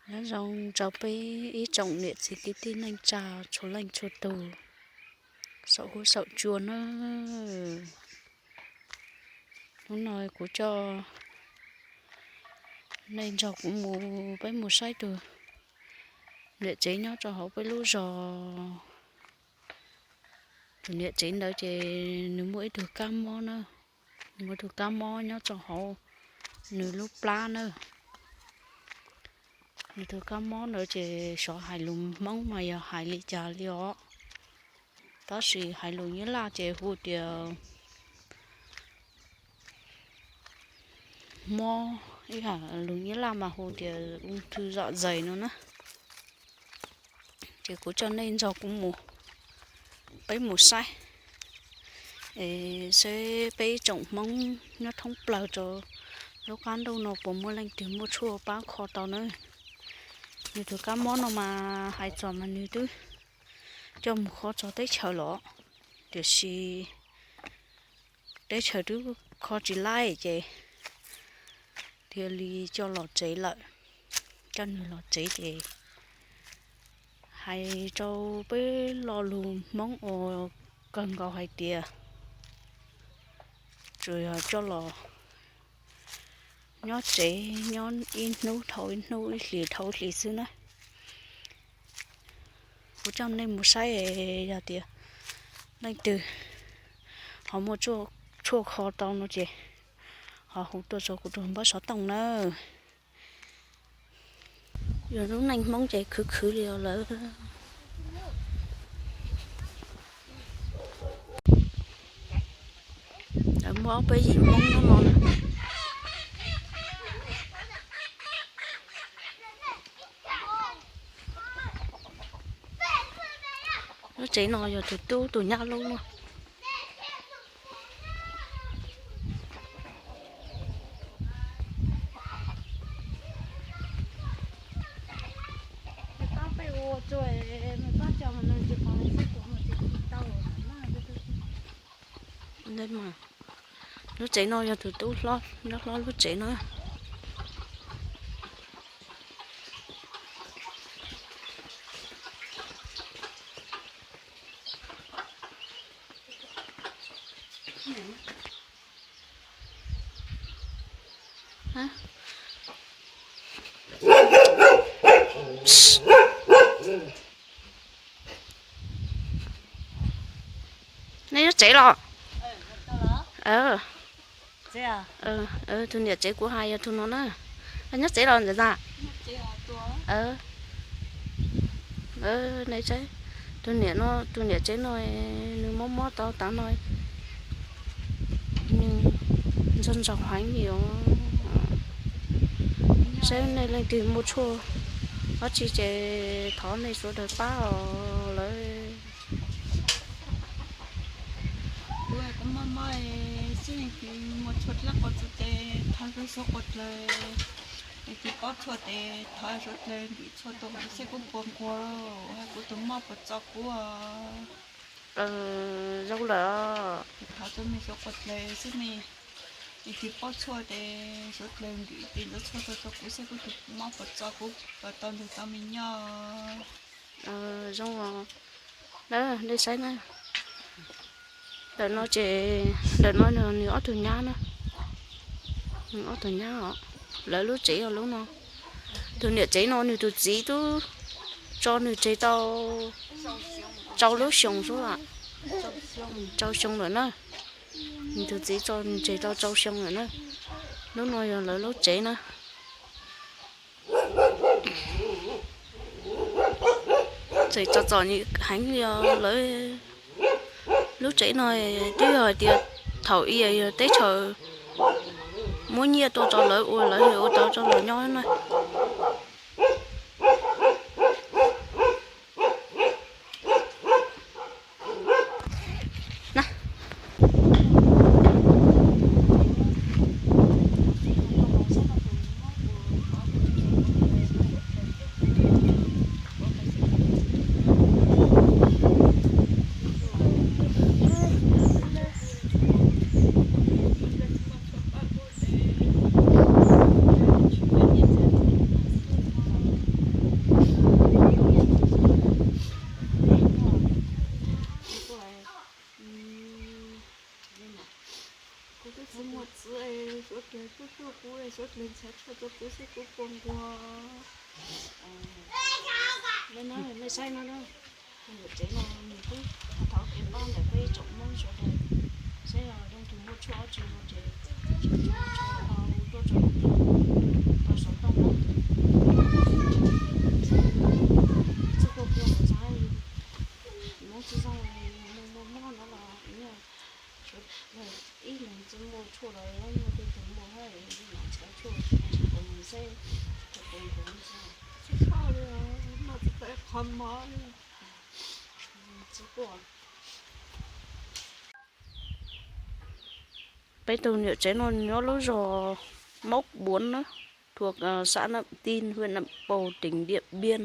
Nyob zoo rau peb ib tsoom niam txiv kwv tij neej tsa txhua leej txhua tus saum huab saum cua na. Hnub no kuv coj nej nrog kuv mus, peb mus saib tus niam tsev nyob rau hauv peb lub zos. Tus niam tsev ntawd ces nws muaj ib tug kab mob na, muaj ib tug kab mob nyob rau hauv nws lub plab na. Nws tus kab mob ntawd ces xyov hais lus Hmoob mas yog hais li cas li os. Tab sis hais lus Nyab Laj ces hu tias mob, ib yam lus Nyab Laj mas hu tias ung thư dạ dày no na. Ces kuv coj nej nrog kuv mus, peb mus saib, es seb peb ib tsoom Hmoob nyob thoob plaws rau lub qab ntuj no puas muaj leej twg muaj tshuaj pab kho tau na. Nws tus kab mob no mas hais txog mas nws twb coj mus kho txog teb chaws los, tiam sis teb chaws twb kho tsis laib ces thiaj li coj los tsev lawm. Coj nws los tsev ces hais rau peb lo lus Hmoob uas kawg nkaus hais tias tsuas yog coj los nyob tsev, nyob ib hnub dhau ib hnub, ib hlis dhau ib hlis xwb na. Kuv coj nej mus saib, yog tias leej twg ho muaj tshuaj kho tau no ces ho hu tuaj rau kuv tus npawb xov tooj nawb. Yog lub neej Hmoob ces khwv khwv li os lawm. Lawv muaj ob peb yim Hmoob nyob no na. Lub tsev no yog tus tub tus nyab lub. Lub tsev no yog tus tub hlob, nyob hlob lub tsev no. Nej nyob tsev los? Tus niam tsev kuv hais yog tus no na. Nyob tsev los ntawm na? Tus niam no, tus niam tsev no nws mob mob tau tav no, nws ntsog ntsaug heev li os. Saib nej leej twg muaj tshuaj dab tsi ces thov nej sawv daws pab os lawm. Kuv kuv mob mob xwb, leej twg muaj tshuaj dlab quas txuas tes thov suav quas dlawg, leej twg paub tshuaj tes thov suav dlawg ntim tshuaj tuaj kuv xwb kuv puas nquag, kuv tus mob puas txo kuv. Zoo lawm. Thov txhua me suav quas dlawg xwb me, leej twg paub tshuaj tes suav dlawg ntim tes ntxuav tshuaj tuaj rau kuv xwb kuv tus mob puas txo kuv puas tau nrug tau me nyob. Zoo os. Nej saib na, ntawm no ces ntawm no nws ob tug nyab na, nws ob tug nyab os. Lawv lub tsev yog lub no. Tus niam tsev no nws tus txiv twb tso nws tseg tau rau lub xyoo xwb, rau xyoo lawm na. Nws tus txiv tso nws tseg tau rau xyoo lawm na. Lub no yog lawv lub tsev na. Tseem txom txom nyem heev li os lawv. Lub tsev no twb yog hais tias thaum ub yog teb chaws muab nyiaj tuaj rau lawv ua, lawv ua tau tso los nyob na. Kuv xwb kuv puas nquag. Nej saib no na, tus niam tsev no nws twb thov kev pab ntawm peb tsoom Hmoob sawv daws, saib leej twg muaj tshuaj dab tsi no ces tau tuaj rau tau saum toj na. Txij kuj kuj mus xav Hmoob tsis zoo li, muaj muaj mob no los ib leeg tsis muaj tshuaj los muaj tej tus muaj hab, tsis tau tshuaj tsis tau mus saib, tsis tau mus saib, tsis tau qhov mov li. Tsis tuaj. Peb tug niam tsev no nyob lub zos Mốc Bốn na, thuộc xã Nậm Tin, huyện Nậm Pồ, tỉnh Điện Biên.